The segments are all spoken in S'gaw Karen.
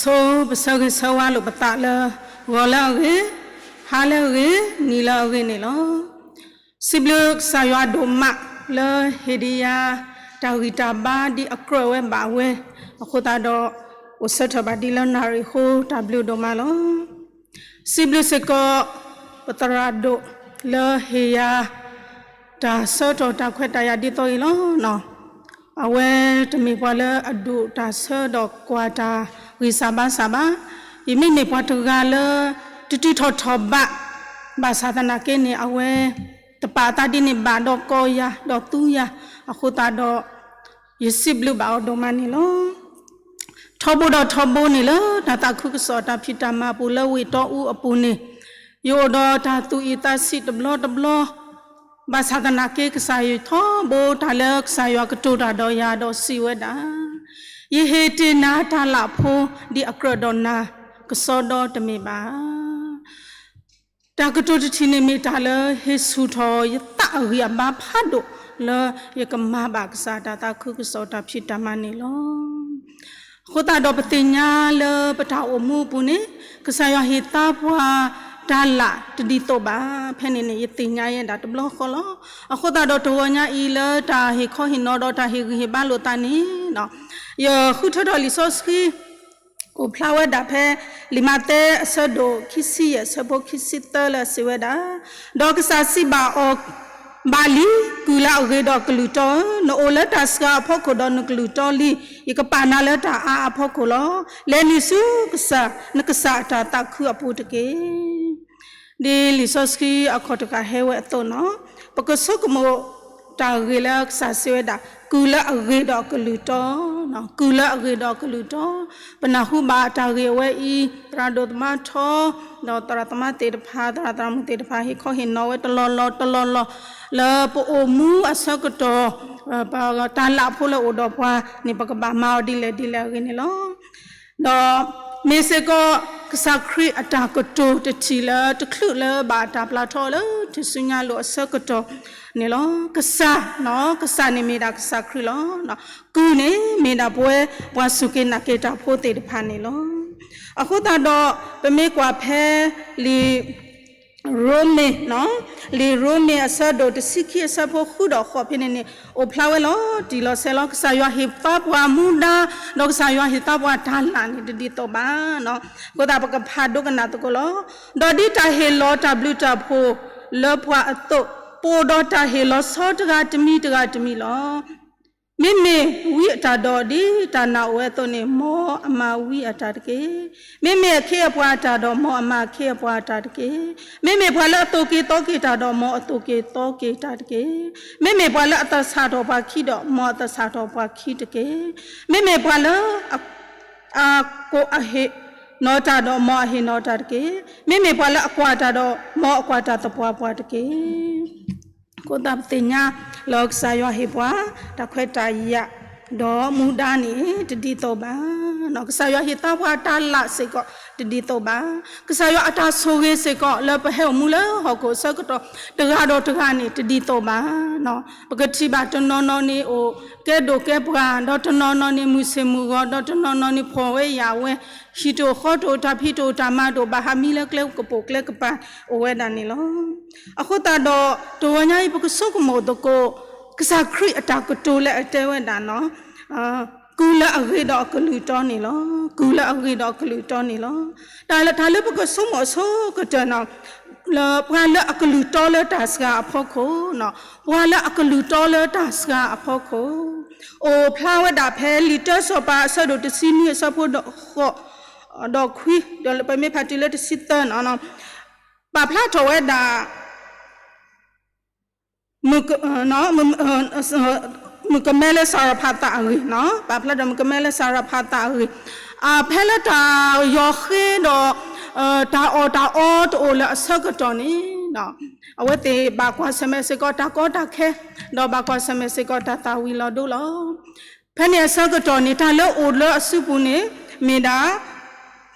ဆိပဆၢဂ့ၤဆၢဝါလိာ်ပသးလၢ ဂီၤလၢအဂ့ၤ, ဟါလၢအဂ့ၤ, နံၤလၢအဂ့ၤန့ၣ်လီၤ. စံးဘျုးကစၢ်ယွၤဒိၣ်မးလၢဟ့ၣ်ဒံးယၤ တၢ်ဂံၢ်တၢ်ဘါဒ်အကြၢးဝဲဘၣ်ဝဲ, အဃိသတးဒီး အိၣ်ဆၢထၢၣ်ဘၣ်ဒ်လၢနၣ်ရံၣ်အဃိ တၢ်ဘျုးဒိၣ်မးလီၤ. စံးဘျုးစ့ၢ်ကီး ပသရၣ်ဒိၣ်လၢဟ့ၣ်ယၤ တၢ်ဆၢကတီၢ်တၢ်ခွဲးတၢ်ယာ်ဒ်သိးအံၤလီၤ. အဝဲတမ့ၢ်ပှၤလၢအဒိၣ်တၢ်ဆၢဒီးကွၢ်တၢ်ဂံၢ်စၢ်ဘါစၢ်ဘၣ်. ယမ့မ့ၢ်ပှၤတဂၤလၢ တတုၤထီၣ်ထီၣ်ဘး, ဘၣ်ဆၣ်သနာ်က့န့ၣ် အဝဲတပာ်အသးဒ်န့ၣ်ဘၣ်ဒီးကိးယၤဒီးသူယၤ, အဃိသတးဒီး ယစံးဘျုးဘၣ်အီၤဒိၣ်မးန့ၣ်လီၤ. ထီဘိဒီးထီဘိန့ၣ်လၢတၢ်သးခုကစီၣ်တၢ်ဖံးတၢ်မၤအပူၤလၢဝ့ၢ်တီအူအပူၤန့ၣ်, ယအိၣ်ဒီးတၢ်သူၣ်အံၣ်သးဆံးတဘျီတဘျီ, ဘၣ်ဆၣ်သနာ်က့ကစၢ်ယွၤထီဘိတၢ်လၢကစၢ်ယွၤကတိၤတၢ်ဒီးယၤဒီးစံးဝဲဒၣ်, ယဟ့ၣ်တ့ၢ်နၤတၢ်လၢ်ဖိဒ်အကြၢးဒီးနၤ ကစီဒီတမ့ၢ်ဘၣ်. တၢ်ကတိၤတထံၣ်န့ၣ်မ့ၢ်တၢ်လၢဟ့ၣ်ဆူၣ်ထီၣ်ယသးအဂံၢ်အဘါဖးဒိၣ်လၢ ယကမၤဘၣ်ကစၢ်တၢ်သးခုကစီၣ်တၢ်ဖံးတၢ်မၤန့ၣ်လီၤ. အဃိသတးဒီးပသ့ၣ်ညါလၢပတၢ်အိၣ်မူအပူၤန့ၣ် ကစၢ်ယွၤဟ့ၣ်သါပှၤတၢ်လၢ်တဒ်သိးဘၣ်. ဖဲန့ၣ်န့ၣ် ယသ့ၣ်ညါယဲဒၣ်တဘျီဃီလီၤ. အဃိသတးဒီးတဂီၤညါအံၤလၢတၢ်ဟ့ၣ်ခီဟ့ၣ်နီၤဒီးတၢ်ဟ့ၣ်ဂံၢ်ဟ့ၣ်ဘါလိာ်သးန့ၣ် ယဃုထၢထီၣ်လံာ်စီဆှံ အိၣ်ဖျါဝဲဒၣ်ဖဲ လံာ်မးသဲအဆၢဒိၣ်ခံဆံယဲၢ် အဆၢဖိခံဆံသၢလၢအစံးဝဲဒၣ်, ဒီးကစၢ်စံးဘၣ်အီၤ, ဘၣ်လံ, ကုၢ်လၢအဂ့ၤဒီးအကလုၢ်တီဧၢ, နအိၣ်လၢတၢ်စှၤအဖီခိၣ်ဒီးနကလုၢ်တီလံ, ယကပာ်နၤလၢတၢ်အါအဖီခိၣ်လီၤ. လဲၤနုာ်ဆူကစၢ်နကစၢ်အတၢ်သးခုအပူၤတက့ၢ်. ဒ်လံာ်စီဆှံအခီၣ်တဃာ်ဟဲဝဲအသိးန့ၣ်, ပကဆိကမိၣ်တၢ်ဂ့ၢ်လၢကစၢ်စံးဝဲဒၣ် ကုၢ်လၢအဂ့ၤဒီးအကလုၢ်တီ, ကုၢ်လၢအဂ့ၤဒီးအကလုၢ်တီ, ပနၢ်ဟူဘၣ်တၢ်ဂ့ၢ်အဝဲအံၤ သရၣ်ဒိၣ်သမါထီ ဒီးသရၣ်သမါသ့ၣ်တဖၣ် သရၣ်သရၣ်မုၣ်သ့ၣ်တဖၣ် ဟ့ၣ်ခီဟ့ၣ်နီၤဝဲတလီၢ်လီၢ်တလီၢ်လီၢ် လၢပအိၣ်မူအဆၢကတီၢ် ပတၢ်လၢ်ဖိလၢအိၣ်ဒီးပှၤန့ၣ် ပကဘၣ်မၤအီၤဒ်လဲၣ်ဒ်လဲၣ်အဂ့ၢ်န့ၣ်လီၤ. ဒီးမ့ၢ်စ့ၢ်ကီး ကစၢ်ခရံာ်အတၢ်ကတိၤတထံၣ်လၢတချုးလၢဘၣ်တၢ်ပျၢ်ထီၣ်လၢထူၣ်စုညါလိာ်အဆၢကတီၢ်န့ၣ်လီၤ. ကစၢ်, ကစၢ်န့ၣ်မ့ၢ်ဒၣ်ကစၢ်ခရံာ်လီၤ. ကုၢ်န့ၣ်မ့ၢ်ဒၣ်ပဝဲ ပှၤစူၢ်က့ၤနာ်က့ၤတၢ်ဖိသ့ၣ်တဖၣ်န့ၣ်လီၤ. အဃိသတးဒီး ပမ့ၢ်ကွၢ်ဖဲလံာ် ရိမ့ၤ, လံာ်ရိမ့ၤအဆၢဒိၣ်တဆံခံအဆၢဖိဃုဒီးဃိးဖဲန့ၣ်န့ၣ် အိၣ်ဖျါဝဲလီၤတံၢ်လီၤဆဲးလီၤ. ကစၢ်ယွၤဟ့ၣ်သါပှၤမူဒါ, ဒီးကစၢ်ယွၤဟ့ၣ်သါပှၤတၢ်လၢ်န့ၣ်တဒ်သိးဘၣ်. အဃိသတးပကဖးဒိကနၣ်သကိးလီၤ. ဒီးဒ်တၢ်ဟ့ၣ်လီၤတၢ်ဘျုးတၢ်ဖှိၣ်လၢပှၤအသိး, ပအိၣ်ဒီးတၢ်ဟ့ၣ်လီၤဆီတဂၤတမံၤတဂၤတမံၤလီၤ. မ့မ့ၢ်ဝံအတၢ်ဒီးဒ်တၢ်နာ်အိၣ်ဝဲအသိးန့ၣ်, မ်အမၤဝံအတၢ်တက့ၢ်. မ့မ့ၢ်အခ့အပှၤအတၢ်ဒီး, မ်အမၤအခ့အပှၤအတၢ်တက့ၢ်. မ့မ့ၢ်ပှၤလၢအသိၣ်က့ၤသီက့ၤတၢ်ဒီး, မ်အသိၣ်က့ၤသီက့ၤတၢ်တက့ၢ်. မ့မ့ၢ်ပှၤလၢအသဆၣ်ထီၣ်ပှၤခံဒီး, မ်အသဆၣ်ထီၣ်ပှၤခံတက့ၢ်. မ့မ့ၢ်ပှၤလၢ အကိးအဟ့ၣ်နီၤတၢ်ဒီး, မ်အဟ့ၣ်နီၤတၢ်တက့ၢ်. မ့မ့ၢ်ပှၤလၢအကွၢ်တၢ်ဒီး, မ်အကွၢ်တၢ်သပှၢ်ပှၢ်တက့ၢ်. အဃိသတးပသ့ၣ်ညါလၢကစၢ်ယွၤဟ့ၣ်ပှၤ တၢ်ခွဲးတၢ်ယာ်, ဒီးမူဒါန့ၣ် တဒ်သိးဘၣ်. ကစၢ်ယွၤဟ့ၣ်သါပှၤတၢ်လၢ်စ့ၢ်ကီး တဒ်သိးဘၣ်. ကစၢ်ယွၤအတၢ်ဆိၣ်ဂ့ၤစ့ၢ်ကီး လၢပဟဲအိၣ်မူလၢဟီၣ်ခိၣ်အဆၢကတီၢ် တဂၤဒီးတဂၤန့ၣ် တဒ်သိးဘၣ်. ပကထံၣ်ဘၣ်တနီၤနီၤန့ၣ်အိၣ်ကဲဒိၣ်ကဲပှၢ်, ဒီးတနီၤနီၤန့ၣ်မုၢ်ဆ့ၣ်မုၢ်ဂီၤ, ဒီးတနီၤနီၤန့ၣ်ဖှီၣ်ဝဲယာ်ဝဲ, ဟံၣ်တအိၣ်ဃီတအိၣ်, တၢ်ဖံးတအိၣ်တၢ်မၤတအိၣ်, ဘၣ်ဟးမံလၢကျဲကပိာ်ကျဲကပၤ အိၣ်ဝဲဒၣ်န့ၣ်လီၤ. အဃိသတးဒီး တဂီၤညါအံၤ ပကဆိကမိၣ်သကိး ကစၢ်ခရံာ်အတၢ်ကတိၤလၢအတဲဝဲဒၣ်န့ၣ်, ကုၢ်လၢအဂ့ၤဒီးအကလုၢ်တီန့ၣ်လီၤ. ကုၢ်လၢအဂ့ၤဒီးအကလုၢ်တီန့ၣ်လီၤ. တၢ်လၢ တၢ်လၢပကဆိကမိၣ်အဆိကတၢၢ်န့ၣ်, လၢပှၤလၢအကလုၢ်တီလၢတၢ်စှၤအဖီခိၣ်, ပှၤလၢအကလုၢ်တီလၢတၢ်စှၤအဖီခိၣ်, အိၣ်ဖျါဝဲဒၣ်ဖဲလံာ်တၢစီၤပၤအဆၢဒိၣ်တဆံနွံအဆၢဖိဃိး ဒီးခွံ, ဒီးပမ့ၢ်ဖးတုၤလၢတဆံသၢန့ၣ်, ပာ်ဖျါထီၣ်ဝဲဒၣ် မုၣ်ကမဲလၢစၤရဖးသးအဂ့ၢ်, ပာ်ဖျါထီၣ်မုၣ်ကမဲလၢစၤရဖးသးအဂ့ၢ်, ဖဲလၢတၢ်ယီၤဃ့ဒီး တၢ်အီၣ်တၢ်အီတအိၣ်လၢအဆၢကတီၢ်န့ၣ်, အဝဲသ့ၣ်ဘၣ်ကွၢ်ဆၢၣ်မဲာ်စ့ၢ်ကီးတၢ်ကီတၢ်ခဲ, ဒီးဘၣ်ကွၢ်ဆၢၣ်မဲာ်စ့ၢ်ကီးတၢ်သၣ်ဝံၤလီၤဒိလီၤ. ဖဲန့ၣ်အဆၢကတီၢ်န့ၣ် တၢ်လၢအိၣ်လၢအစုပူၤန့ၣ် မ့ၢ်ဒၣ်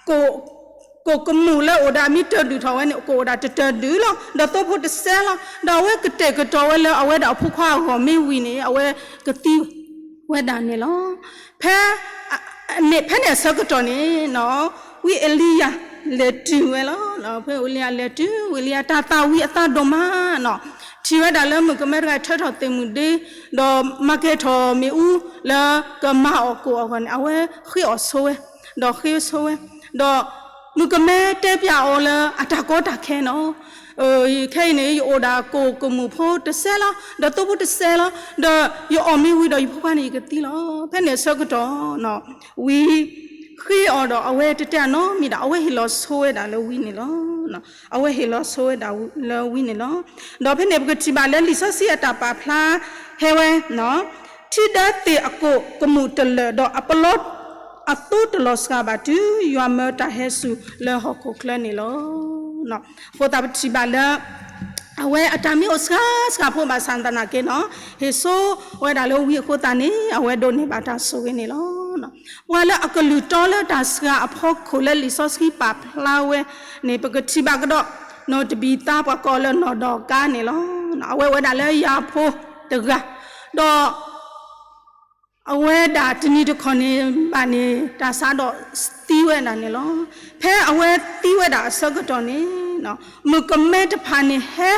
ကိၣ်ကမူၣ်လၢအိၣ်ဒၣ်အမံၤတၢၢ်ဒုၣ်ထီၣ်ဝဲန့ၣ် ကအိၣ်ဒၣ်တတၢၢ်ဒုၣ်လီၤ. ဒီးသိဖိတစဲးလီၤ. ဒီးအဝဲကတဲာ်ကတီၤဝဲလၢအဝဲဒၣ်အဖိခွါအဂီၢ်မ့ၢ်ဝံၤန့ၣ် အဝဲကသံဝဲဒၣ်န့ၣ်လီၤ. ဖဲ ဖဲန့ၣ်အဆၢကတီၢ်န့ၣ် ဝံအ့လံယၤလဲၤတုၤဝဲလီၤ. ဖဲအ့လံယၤလဲၤတုၤ ဝံအ့လံယၤတၢ်သၣ်ဝံၤအသးဒိၣ်မးနီၤ, ထံၣ်ဝဲဒၣ်လၢမုၣ်ကမဲတဂၤထၢထီၣ်သ့ၣ်မုၢ်ဒ့ ဒီးမၤကဲၤထီၣ်မ့ၣ်အူလၢကမၤအီၣ်ကိၣ်အဂီၢ်န့ၣ် အဝဲဃ့အီၣ်ဆိဝဲ, ဒီးဃ့ဆိဝဲ, ဒီးမုၣ်ကမဲတဲပျးအီၤလၢအတၢ်ကီတၢ်ခဲနီၤ ခဲအံၤန့ၣ် ယအိၣ်ဒၣ်ကိၣ်ကမူၣ်ဖိတစဲးလီၤ, ဒီးသိဖိတစဲးလီၤ, ဒီးယအီၣ်မ့ၢ်ဝံၤဒီးယဖိခွါန့ၣ်ယကသံလီၤ. ဖဲန့ၣ်အဆၢကတီၢ် ဝံဃ့အီၤဒီးအဝဲတတဲအနီတမံၤဒီး အဝဲဟ့ၣ်လီၤဆိဝဲဒၣ်လၢဝံန့ၣ်လီၤ. အဝဲဟ့ၣ်လီၤဆိဝဲဒၣ်လၢဝံန့ၣ်လီၤ. ဒီးဖဲန့ၣ်ပကထံၣ်ဘၣ်လၢလံာ်စီဆှံအတၢ်ပာ်ဖျါဟဲဝဲ ထံဒၢသ့ၣ်အကိၣ်ကမူၣ်တလၢာ်ဒီးအပလီ အသိတလီၤစှၤဘၣ်တုၤ ယွၤမၢတၢ်ဟဲစူၤလၢဟီၣ်ခိၣ်ချၢန့ၣ်လီၤ. အဃိသတးပထံၣ်ဘၣ်လၢ အဝဲအတၢ်မ့ၢ်အိၣ်စှၤစှၤဖိဘၣ်ဆၣ်သနာ်က့နီၤ ဟ့ၣ်ဆိဝဲဒၣ်လၢဝံအဃိသတးန့ၣ် အဝဲဒိးန့ၢ်ဘၣ်တၢ်ဆိၣ်ဂ့ၤန့ၣ်လီၤ. ပှၤလၢအကလုၢ်တီလၢတၢ်စှၤအဖီခိၣ်လၢလံာ်စီဆှံပာ်ဖျါဝဲန့ၣ် ပကထံၣ်ဘၣ်ကဒီး နီၢ်တဘံၤသါ ပှၤကိးအီၤလၢနီၢ်ဒီကါန့ၣ်လီၤ. အဝဲဝဲဒၣ်လၢယၤဖိတဂၤ, ဒီး အဝဲဒၣ်တနံၤတခီန့ၣ်ဘၣ်န့ၣ် တၢ်စးဒီးသံဝဲဒၣ်န့ၣ်လီၤ. ဖဲအဝဲသံဝဲဒၣ်အဆၢကတီၢ်န့ၣ် မုၣ်ကမဲတဖၣ်န့ၣ်ဟဲ,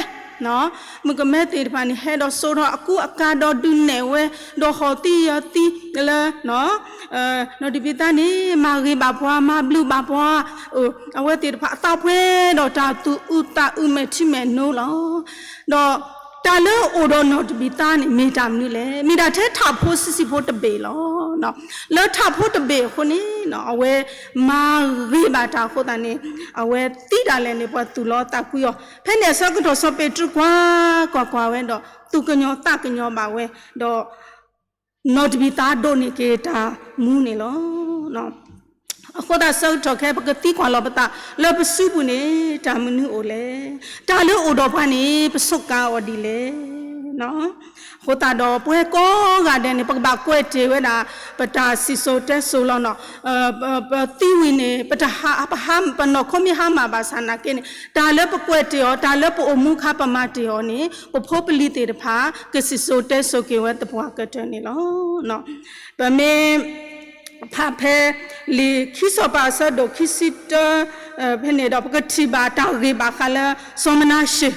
မုၣ်ကမဲသ့ၣ်တဖၣ်န့ၣ်ဟဲဒီးစိာ်ထီၣ်အကူအကၤဒီးဒုးနဲၣ်ဝဲ ဒီးဟီၣ်သံယၢၤသံလၢ နီၢ်တဘံၤသါန့ၣ် မၤဂ့ၤဘၣ်ပှၤ မၤဘျုးဘၣ်ပှၤ, အဝဲသ့ၣ်တဖၣ်အသးပှဲၤဒီးတၢ်သူၣ်အုးသးအုးမဲာ်ထံမဲာ်နိလီၤ. ဒီးတၢ်လၢအိၣ်ဒီးနီၢ်တဘံၤသါန့ၣ် မ့ၢ်တၢ်မနုၤလဲၣ်. မ့ၢ်ဒၣ်ထဲထးဖိဆံးဆံးဖိတဘ့ၣ်လီၤ. လၢထးဖိတဘ့ၣ်အဃိန့ၣ် အဝဲမၤဂ့ၤဘၣ်တၢ်အဃိသတးန့ၣ် အဝဲသံဒၣ်လဲာ်န့ၣ် ပှၤသူၣ်လီသးကွံအီၤ. ဖဲန့ၣ်အဆၢကတီၢ်စီၤပ့းတရူးကွၢ်ကွၢ်ကွၢ်ဝဲဒီး သူၣ်ကညီၤသးကညီၤဘၣ်ဝဲ, ဒီး နီၢ်တဘံၤသါဒိးန့ၢ်က့ၤတၢ်မူန့ၣ်လီၤ. အဃိသတးဆၢကတီၢ်ခဲ ပကသံကွၢ်လီၤပသး လၢပစုပူၤန့ၣ် တၢ်မနုၤအိၣ်လဲၣ်. တၢ်လၢအိၣ်ဒီးပှၤန့ၣ် ပဆိးကါအီၤဒ်လဲၣ်. အဃိသတးဒီးပဝဲကိးဂၤဒဲးန့ၣ် ပကဘၣ်ကွဲးတ့ၢ်ဝဲဒၣ် ပတၢ်စံၣ်စိၤတဲစိၤလီၤနီၤ. ပသံဝံၤန့ၣ် ပတဟး ပဟး ပနီၢ်ခိမ့ၢ်ဟါမၢ်ဘၣ်ဆၣ်နာ်က့န့ၣ် တၢ်လၢပကွဲးတ့ၢ်အီၤ တၢ်လၢပအိၣ်မူအခါပမၤတ့ၢ်အီၤန့ၣ် ပဖိပလံၤသ့ၣ်တဖၣ် ကစံၣ်စိၤတဲစိၤက့ၤဝဲသပှၢ်ကတၢၢ်န့ၣ်လီၤ. ပမ့ၢ် ဖးဖဲ လံာ်ခံစီၤပၤအဆၢဒိၣ်ခံဆံတၢ ဖဲန့ၣ်ဒီး ပကထံၣ်ဘၣ်တၢ်ဂ့ၢ်ဘၣ်ဃးလၢ စီၤမနၤၡ့ၣ်,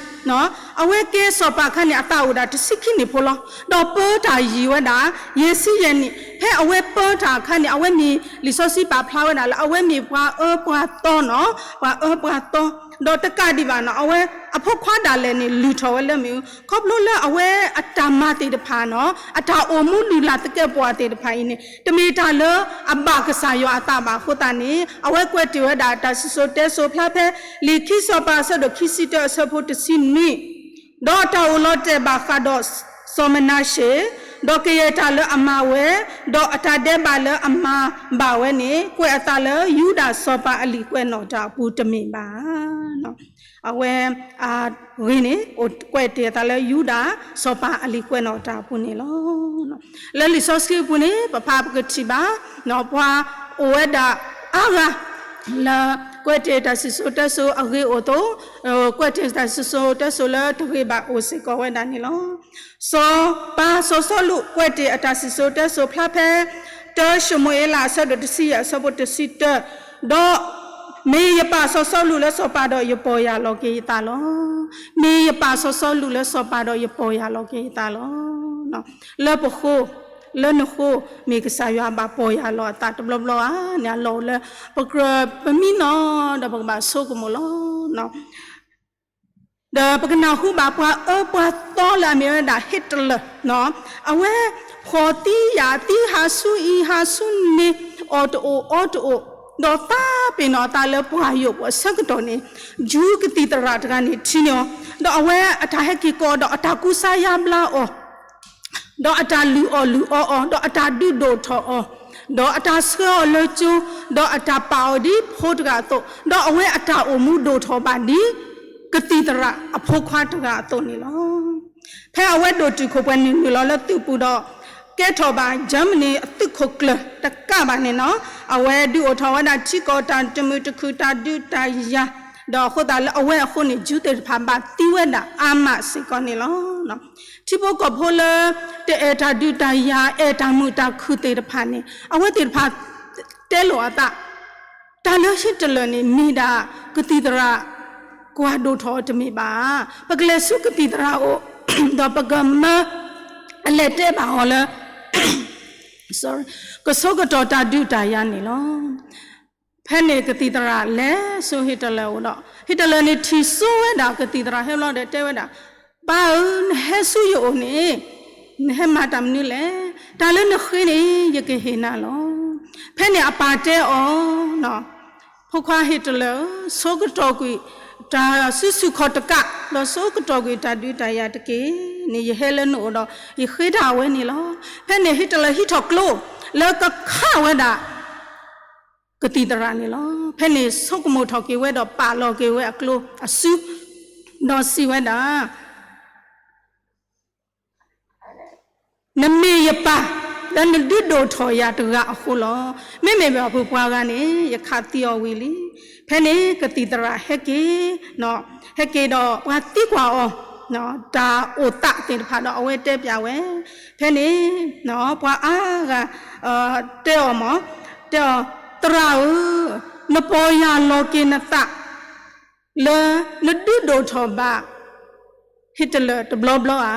အဝဲကဲစီၤပၤအခါန့ၣ် အသးအိၣ်ဒၣ်တဆံခံနံၣ်ဖိလီၤ. ဒီးပၢတၢ်ယံာ်ဝဲဒၣ် ယဲၢ်ဆံယဲၢ်နံၣ်. ဖဲအဝဲပၢတၢ်အခါန့ၣ် အဝဲမ့ၢ်လံာ်စီဆှံပာ်ဖျါဝဲဒၣ်လၢ အဝဲမ့ၢ်ပှၤအၢပှၤသီနီၤ, ပှၤအၢပှၤသီ, ဒီးတကးဒံးဘၣ်နီၤ အဝဲအဖိခွါဒၣ်လဲာ်န့ၣ် လုၢ်ထီၣ်ဝဲလၢမ့ၣ်အူ, ခီဖျိလၢအဝဲအတၢ်မၤသ့ၣ်တဖၣ်နီၤ, အတၢ်အိၣ်မူလုၢ်လၢ်သကဲးပဝးသ့ၣ်တဖၣ်အံၤန့ၣ် တမ့ၢ်တၢ်လၢအဘၣ်ကစၢ်ယွၤအသးဘၣ်အဃိသတးန့ၣ် အဝဲကွဲးတ့ၢ်ဝဲဒၣ်တၢ်စံၣ်စိၤတဲစိၤဖျါဖဲ လံာ်ခံစီၤပၤအဆၢဒိၣ်ခံဆံတၢအဆၢဖိတဆံနွံ ဒီးတၢ်အိၣ်လီၤတဲာ်ဘၣ်ဃးဒီး စီၤမနၤၡ့ၣ်, ဒီးကယဲၢ်တၢ်လၢအမၤဝဲ, ဒီးအတၢ်ဒဲးဘးလၢအမၤဘၣ်ဝဲန့ၣ် ကွဲးအသးလၢယူဒၤစီၤပၤအလံာ်ကွဲးနီၣ်တၢ်အပူၤတမ့ၢ်ဘၣ်. အဝဲ အဂ့ၢ်န့ၣ် ကွဲးတ့ၢ်အသးလၢယူဒၤစီၤပၤအလံာ်ကွဲးနီၣ်တၢ်အပူၤန့ၣ်လီၤ. လၢလံာ်စီဆှံအပူၤန့ၣ် ပဖးပကထံၣ်ဘၣ် ပှၤအိၣ်ဝဲဒၣ်အါဂၤ လၢကွဲးတ့ၢ်တၢ်စံၣ်စိၤတဲစိၤအဂ့ၤအိၣ်အသိး ကွဲးတ့ၢ်တၢ်စံၣ်စိၤတဲစိၤလၢတဂ့ၤဘၣ်အိၣ်စ့ၢ်ကီးဝဲဒၣ်န့ၣ်လီၤ. စီၤပၤစီၤစီလူးကွဲးတ့ၢ်အတၢ်စံၣ်စိၤတဲစိၤဖျါဖဲ တၢၡမူၤအ့လးအဆၢဒိၣ်တဆံယဲၢ်အဆၢဖိတဆံတၢ, ဒီး မ့ၢ်ယပာ်စီၤစီလူးလၢစီၤပၤဒီးယပီၢ်ယၢ်လီၤက့ၤယသးလီၤ. မ့ၢ်ယပာ်စီၤစီလူးလၢစီၤပၤဒီးယပီၢ်ယၢ်လီၤက့ၤယသးလီၤ. လၢပဃိ လၢနဃိ မ့ၢ်ကစၢ်ယွၤဘၣ်ပီၢ်ယၢ်လီၤအသးတဘျီဘျီဧါန့ၣ် အလီၢ်အိၣ်လၢ ပကြၢးပမံနီၤ ဒီးပကဘၣ်ဆိကမိၣ်လီၤ. ဒီးပကနၢ်ဟူဘၣ်ပှၤအၢပှၤသီလၢအမ့ၢ်ဝဲဒၣ်ဟ့းတလၢၢ်, အဝဲဖှီၣ်သံယာ်သံ ဟးဆူအံၤဟးဆူန့ၣ် အီၣ်တအိၣ်အီတအိၣ်, ဒီးသးပ့ၤနီၣ်အသးလၢပှၢ်ယိာ်ပူၤအဆၢကတီၢ်န့ၣ် ယူၤကသံၣ်သရၣ်တဂၤန့ၣ်ထံၣ်န့ၢ်အီၤ, ဒီးအဝဲအတၢ်ဟဲက့ၤကိးအီၤ ဒီးအတၢ်ကူစါယါဘျါအီၤ ဒီးအတၢ်လုၢ်အီၣ်လုၢ်အီအီၤ, ဒီးအတၢ်ဒုးဒိၣ်ထီၣ်အီၤ, ဒီးအတၢ်ဆှၢအီၤလၢကၠိ, ဒီးအတၢ်ပာ်အီၤဒ်ဖိတဂၤအသိး, ဒီးအဝဲအတၢ်အိၣ်မူဒိၣ်ထီၣ်ဘၣ်ဒ် ကသံၣ်သရၣ်အဖိခွါတဂၤအသိးန့ၣ်လီၤ. ဖဲအဝဲဒိၣ်တုာ်ခိၣ်ပှဲၤနုာ်နုာ်လီၤလၢသုးပူၤဒီး ကဲထီၣ်ဘၣ် Germany အသုးခိၣ်ကျၢၢ်တကးဘၣ်န့ၣ်လီၤ. အဝဲဒုးအိၣ်ထီၣ်ဝဲဒၣ်ထံကီၢ်တၢ်တမုာ်တခုၣ် တၢ်ဒုးတၢ်ယၤ, ဒီးအဃိသတးလၢအဝဲအဃိန့ၣ် ယူၤသ့ၣ်တဖၣ်ဘၣ်သံဝဲဒၣ်အါမးစ့ၢ်ကီးန့ၣ်လီၤ. ထံဖိကီၢ်ဖိလၢ တအဲၣ်တၢ်ဒုးတၢ်ယၤ အဲၣ်တၢ်မုာ်တၢ်ခုၣ်သ့ၣ်တဖၣ်န့ၣ် အဝဲသ့ၣ်တဖၣ် တဲလိာ်အသး, တၢ်လၢဟ့ၣ်တလၢာ်န့ၣ် မ့ၢ်ဒၣ်ကသံၣ်သရၣ်ကွၢ်ဒိၣ်ထီၣ်အီၤတမ့ၢ်ဘၣ်. ပကလဲၤဆူကသံၣ်သရၣ်အအိၣ်, ဒီးပကမၢ အလဲၤတဲဘၣ်အီၤလၢ ကဆိကတီၢ်တၢ်ဒုးတၢ်ယၤန့ၣ်လီၤ. ဖဲန့ၣ်ကသံၣ်သရၣ်လဲၤဆူဟ့ၣ်တလၢာ်အအိၣ်ဒီး ဟ့ၣ်တလၢာ်န့ၣ်ထံၣ်စိဝဲဒၣ်ကသံၣ်သရၣ်ဟဲဘျီဒီးတဲဝဲဒၣ်, ပၢ်ဧၢ, နဟဲဆူယအိၣ်န့ၣ် နဟဲမၤတၢ်မနုၤလဲၣ်. တၢ်လၢနဃ့န့ၣ် ယကဟ့ၣ်နၤလီၤ. ဖဲန့ၣ်အပၢ်တဲအီၤ, ဖိခွါဟ့ၣ်တလၢာ်ဧၢ, ဆိကတီၢ်ကွံာ်တၢ်စုဆူၣ်ခီၣ်တကး ဒီးဆိကတီၢ်ကွံာ်တၢ်ဒုးတၢ်ယၤတက့ၢ်န့ၣ် ယဟဲလၢနအိၣ်ဒီး ယဃ့တၢ်အဝဲန့ၣ်လီၤ. ဖဲန့ၣ်ဟ့ၣ်တလၢာ်ဟံးထီၣ်ကျိလၢကခးဝဲဒၣ် ကသံၣ်သရၣ်န့ၣ်လီၤ. ဖဲန့ၣ်ဆိကမိၣ်ထီၣ်က့ၤဝဲဒီး ပာ်လီၤက့ၤဝဲအကျိအစု, ဒီးစံးဝဲဒၣ်, နမ့ၢ်ယပၢ်လၢနဒုးဒိၣ်ထီၣ်ယၤတဂၤအဃိလီၤ. မ့မ့ၢ်ဘၣ်ဖုပှၤဂၤန့ၣ် ယခးသံအီၤဝံၤလံ. ဖဲန့ၣ်ကသံၣ်သရၣ်ဟဲက့ၤ, ဟဲက့ၤဒီးပှၤသံကွၢ်အီၤ တၢ်အိၣ်သးသ့ၣ်တဖၣ်ဒီး အဝဲတဲပျးဝဲ. ဖဲန့ၣ် ပှၤအါဂၤ တဲအီၤမး, တဲအီၤ, သရၣ်ဧၢ, နပီၢ်ယၢ်လီၤက့ၤနသး လၢနဒုးဒိၣ်ထီၣ်ဘၣ် ဟ့ၣ်တလၢာ်တဘျီဘျီဧါ.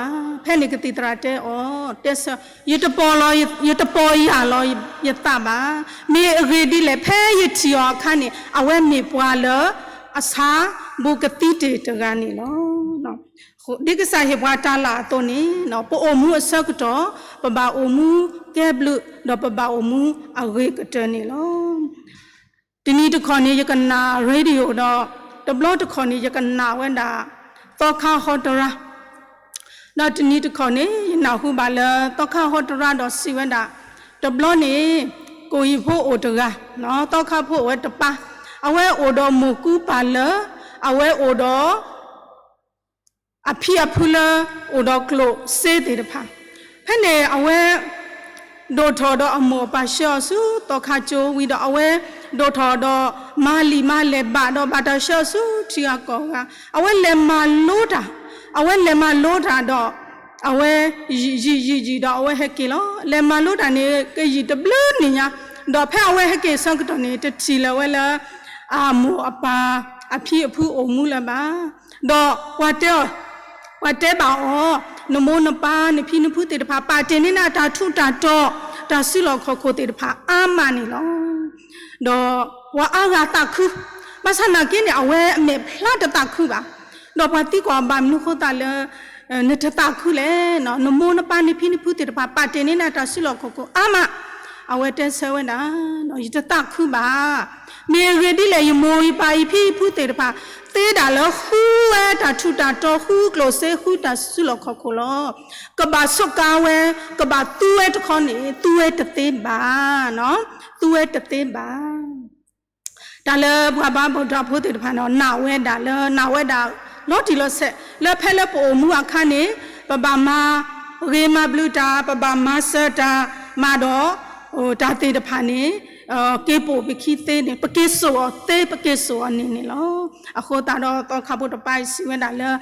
ဖဲန့ၣ်ကသံၣ်သရၣ်တဲအီၤ, တဲဆၢ, ယတပီၢ်လီၤ, ယတပီၢ်ယၢ်လီၤယသးဘၣ်. မ့ၢ်အဂ့ၢ်ဒ်လဲၣ်, ဖဲယထံၣ်အီၤအခါန့ၣ် အဝဲမ့ၢ်ပှၤလၢအဆါဘူးကသံတ့ၢ်တဂၤန့ၣ်လီၤ. ဒ်ကစၢ်ဟ့ၣ်ပှၤတၢ်လၢအသိးန့ၣ် ပအိၣ်မူအဆၢကတီၢ် ပဘၣ်အိၣ်မူကဲဘျုး ဒီးပဘၣ်အိၣ်မူအဂ့ၤကတၢၢ်န့ၣ်လီၤ. တနံၤတခီန့ၣ် ယကနၣ် radio ဒီး တဘျီတခီန့ၣ် ယကနၣ်ဝဲဒၣ် သီခါဟီတရါ, ဒီးတနံၤတခီန့ၣ် ယနၢ်ဟူဘၣ်လၢသီခါဟီတရါဒီးစံးဝဲဒၣ်, တဘျီန့ၣ် ကိၣ်ယံၤဖိအိၣ်တဂၤ, သီခါဖိအိၣ်ဝဲတပၢ်, အဝဲအိၣ်ဒီးမိၢ်ကူပၢ်လၢ အဝဲအိၣ်ဒီး အဖံအဖုလၢအိၣ်ဒီးကျိၣ်စ့သ့ၣ်တဖၣ်, ဖဲန့ၣ်အဝဲ ဒိၣ်ထီၣ်ဒီးအမိၢ်အပၢ်ဆှၢအီၤဆူသီခါကၠိဝံၤဒီး အဝဲဒိၣ်ထီၣ်ဒီးမၤလံာ်မၤလဲၢ်ဘၣ်ဒီး ဘၣ်တၢ်ဆှၢအီၤဆူထံဂၤကီၢ်ဂၤ, အဝဲလဲၤမၤလိတၢ်, အဝဲလဲၤမၤလိတၢ်ဒီး အဝဲယံာ်ယံာ်ယံာ်ယံာ်ဒီး အဝဲဟဲက့ၤလီၤ. လဲၤမၤလိတၢ်န့ၣ် ကယံာ်တဘျုးနံၣ်ညါ, ဒီးဖဲအဝဲဟဲက့ၤအဆၢကတီၢ်န့ၣ် တထံၣ်လၢၤဝဲလၢ အမိၢ်အပၢ်အဖံအဖုအိၣ်မူလၢၤဘၣ်. ဒီးပှၤတဲအီၤ, ပှၤတဲဘၣ်အီၤ, နမိၢ်နပၢ် နဖံနဖုသ့ၣ်တဖၣ် ပာ်တ့ၢ်န့ၢ်နၤတၢ်ထူးတၢ်တီၤ တၢ်စုလီၢ်ခီၣ်ခိၣ်သ့ၣ်တဖၣ်အါမးန့ၣ်လီၤ. ဒီးပှၤအါဂၤသးခု, ဘၣ်ဆၣ်နာ်က့န့ၣ် အဝဲအမဲာ်ဖျါတသးခုဘၣ်. ဒီးပှၤသံကွၢ်ဘၣ်မနုၤဃိသးလၢ နတသးခုလဲၣ်, နမိၢ်နပၢ်နဖံနဖုသ့ၣ်တဖၣ် ပာ်တ့ၢ်န့ၢ်နၤတၢ်စုလီၢ်ခီၣ်ခိၣ်အါမး, အဝဲတဲဆၢဝဲဒၣ်, ယတသးခုဘၣ်. မ့ၢ်အဂ့ၢ်ဒ်လဲၣ် ယမိၢ်ယပၢ်ယဖံယဖုသ့ၣ်တဖၣ် သ့ဒၣ်လၢဃုဝဲတၢ်ထူးတၢ်တီၤ ဃုကျိၣ်စ့ ဃုတၢ်စုလီၢ်ခီၣ်ခိၣ်လီၤ. ကဘၣ်ဆိးကါဝဲ, ကဘၣ်သူဝဲတခီန့ၣ် သူဝဲတသ့ဘၣ်, သူဝဲတသ့ဘၣ်. တၢ်လၢပှၤဘါဘူးဒီးဖိသ့ၣ်တဖၣ်န့ၣ် နာ်ဝဲဒၣ်လၢ နာ်ဝဲဒၣ်လီၤတံၢ်လီၤဆဲး လၢဖဲလၢပအိၣ်မူအခါန့ၣ် ပဘၣ်မၤဂ့ၤမၤဘျုးတၢ် ပဘၣ်မၤစၢၤတၢ်မၤဒီး တၢ်သ့ၣ်တဖၣ်န့ၣ် က့ၤပိာ်ပခံသ့န့ၣ် ပက့ၤစိာ်အီၤသ့ ပက့ၤစိာ်အီၤန့ၣ်န့ၣ်လီၤ. အဃိသတးဒီးသီခါဖိတပၢ်အံၤစံးဝဲဒၣ်လၢ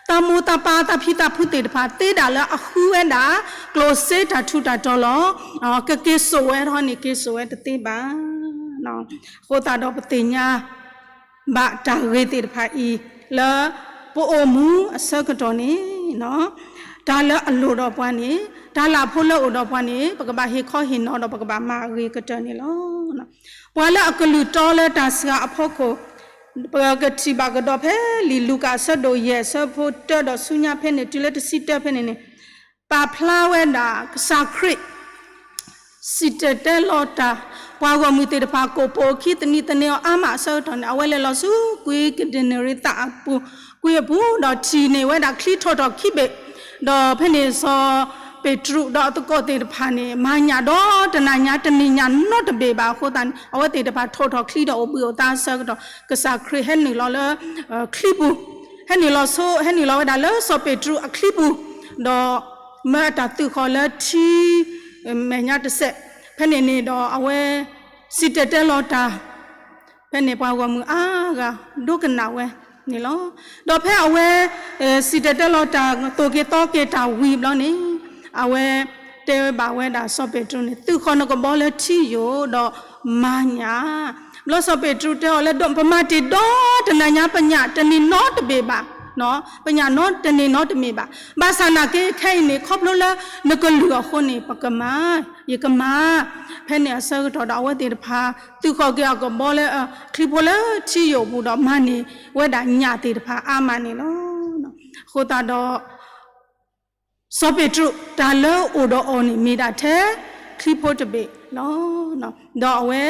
သးမိၢ်သးပၢ်သးဖံသးဖုသ့ၣ်တဖၣ် သ့ဒၣ်လၢအဃုဝဲဒၣ် ကျိၣ်စ့တၢ်ထူးတၢ်တီၤလီၤ. ကက့ၤစိာ်ဝဲထီၣ်န့ၣ် က့ၤစိာ်ဝဲတသ့ဘၣ်. အဃိသတးဒီးပသ့ၣ်ညါ ဘၣ်တၢ်ဂ့ၤသ့ၣ်တဖၣ်အံၤ လၢပအိၣ်မူအဆၢကတီၢ်န့ၣ် တၢ်လၢအလိၣ်ဒီးပှၤန့ၣ် တၢ်လၢအဖိလၢအိၣ်ဒီးပှၤန့ၣ် ပကဘၣ်ဟ့ၣ်ခီဟ့ၣ်နီၤဒီး ပကဘၣ်မၤအဂ့ၤကတၢၢ်န့ၣ်လီၤ. ပှၤလၢအကလုၢ်တီလၢတၢ်စှၤအဖီခိၣ် ပကထံၣ်ဘၣ်ကဒီးဖဲလံာ်လူၤကၣ်အဆၢဒိၣ်ယဲၢ် အဆၢဖိတၢဒီးဆူညါဖဲန့ၣ် တုၤလၢတဆံတၢဖဲန့ၣ်န့ၣ် ပာ်ဖျါဝဲဒၣ်ကစၢ်ခရံာ် စံၣ်တဲၤတဲလီၤတၢ် ပှၤဂီၢ်မုၢ်သ့ၣ်တဖၣ် ကိးပိာ်အခံ သနံၤသန့ၤအီၤအါမးအဆၢကတီၢ်န့ၣ် အဝဲလဲၤလီၤဆူကွံကဒ့ၣ်နရံၣ်သးအပူၤ ကွံအပူၤ ဒီးထံၣ်န့ၢ်ဝဲဒၣ်ချံထီၣ်ထီၣ်ခံဘ့ၣ်, ဒီးဖဲန့ၣ်စီၤပ့းတရူးဒီးအသကိးသ့ၣ်တဖၣ်န့ၣ် မၤညၣ်ဒီးတနၤညါ တနံၤညါနီတဘ့ၣ်ဘၣ်အဃိသတးန့ၣ် အဝဲသ့ၣ်တဖၣ်ထီၣ်ထီၣ်ချံဒီးအိၣ်ဘှံးအိၣ်သါအဆၢကတီၢ် ကစၢ်ခရံာ်ဟဲနုာ်လီၤလၢ ချံပူၤ ဟဲနုာ်လီၤဆိ ဟဲနုာ်လီၤဝဲဒၣ်လၢစီၤပ့းတရူးအချံပူၤ ဒီးမၢအတၢ်သုးဃီၤလၢထံ မဲာ်ညါတစဲး ဖဲန့ၣ်န့ၣ်ဒီးအဝဲ စံၣ်တဲၤတဲလီၤတၢ် ဖဲန့ၣ်ပှၤဂီၢ်မုၢ်အါဂၤ ဒိကနၣ်ဝဲန့ၣ်လီၤ. ဒီးဖဲအဝဲ စံၣ်တဲၤတဲလီၤတၢ် သိၣ်က့ၤသီက့ၤတၢ်ဝံၤဘျီန့ၣ် အဝဲ တ တဲဘၣ်ဝဲဒၣ်စီၤပ့းတရူးန့ၣ် သုးဃီၤနကဘီလၢထံယိာ်ဒီးမၤညၣ်. ဘျီစီၤပ့းတရူးတဲအီၤလၢ ပမၤတ့ၢ်ဒီတနၤညါ ပညၣ်တန့ၢ်နီတဘ့ၣ်ဘၣ်, ပညၣ်နီတန့ၢ်နီတမ့ၢ်ဘၣ်. ဘၣ်ဆၣ်နာ်က့ခဲအံၤန့ၣ် ခီဖျိလၢနကလုၢ်အဃိန့ၣ် ပကမၤ, ယကမၤ. ဖဲန့ၣ်အဆၢကတီၢ်ဒီးအဝဲသ့ၣ်တဖၣ် သုးဃီၤက့ၤအကဘီလၢ ချံဖိလၢထံယိာ်ပူၤဒီးမၤန့ၢ်ဝဲဒၣ်ညၣ်သ့ၣ်တဖၣ်အါမးန့ၣ်လီၤ. အဃိသတးဒီး စီၤပ့းတရူး တၢ်လၢအိၣ်ဒီးအီၤန့ၣ် မ့ၢ်ဒၣ်ထဲချံဖိတဘ့ၣ်လီၤ. ဒီးအဝဲ